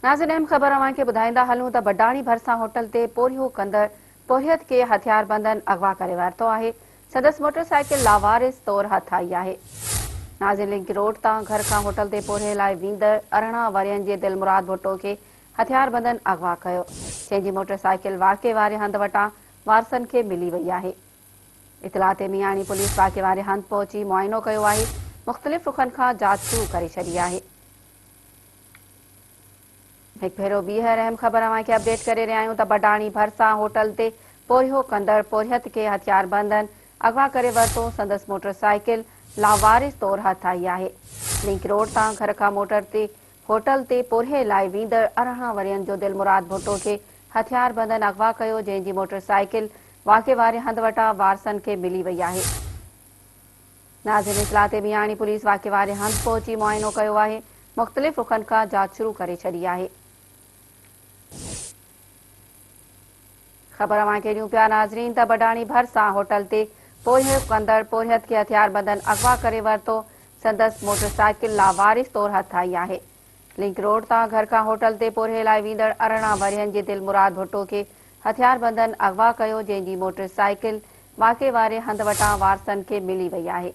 ناظرين اهم خبر اوهان کي ٻڌائيندا هلون ته بڊاڻي ڀرسان هوٽل تي پورهيو ڪندڙ پورهيت کي هٿياربندن اغوا ڪري ورتو آهي، سندس موٽر سائيڪل لاوارث طور هٿ آئي آهي. ناظرين لنڪ روڊ تان گهر کان هوٽل تي پورهيي لاء ويندڙ 18 ورهين جي دلمراد ڀٽو کي هٿياربندن اغوا ڪيو، جنهن جي موٽر سائيڪل واقعي واري هنڌ وٽان وارثن کي ملي وئي آهي. اطلاع تي مياڻي پوليس واقعي واري هنڌ پهچي معائنو ڪيو آهي، مختلف رخن کان جاچ شروع ڪري ڇڏي آهي. هڪ ڀيرو ٻيهر اهم خبر اوهان کي اپڊيٽ ڪري رهيا آهيون ته بڊاڻي ڀرسان هوٽل تي پورهيو ڪندڙ پورهيت کي هٿياربندن اغوا ڪري ورتو، سندس موٽر سائيڪل لاوارث طور هٿ آئي آهي. لنڪ روڊ تان گهر کان موٽر تي هوٽل تي پورهيي لاء ويندڙ 18 ورهين جو دلمراد ڀٽو کي هٿياربندن اغوا ڪيو، جنهن جي موٽر سائيڪل واقعي واري هنڌ وٽان وارثن کي ملي وئي آهي. ناظرين اطلاع تي مياڻي پوليس واقعي واري هنڌ پهچي معائنو ڪيو آهي، مختلف رخن کان جاچ شروع ڪري ڇڏي آهي. خبر اوهان کي ڏيون پيا ناظرين ته بڊاڻي ڀرسان هوٽل تي پورهيو ڪندڙ پورهيت کي هٿياربندن اغوا ڪري ورتو، سندس موٽر سائيڪل لاوارث طور هٿ آئي آهي. لنڪ روڊ تان گهر کان هوٽل تي پورهيي لاء ويندڙ 18 ورهين جي دلمراد ڀٽو کي هٿياربندن اغوا ڪيو، جنهن جي موٽر سائيڪل واقعي واري هنڌ وٽان وارثن کي ملي وئي آهي.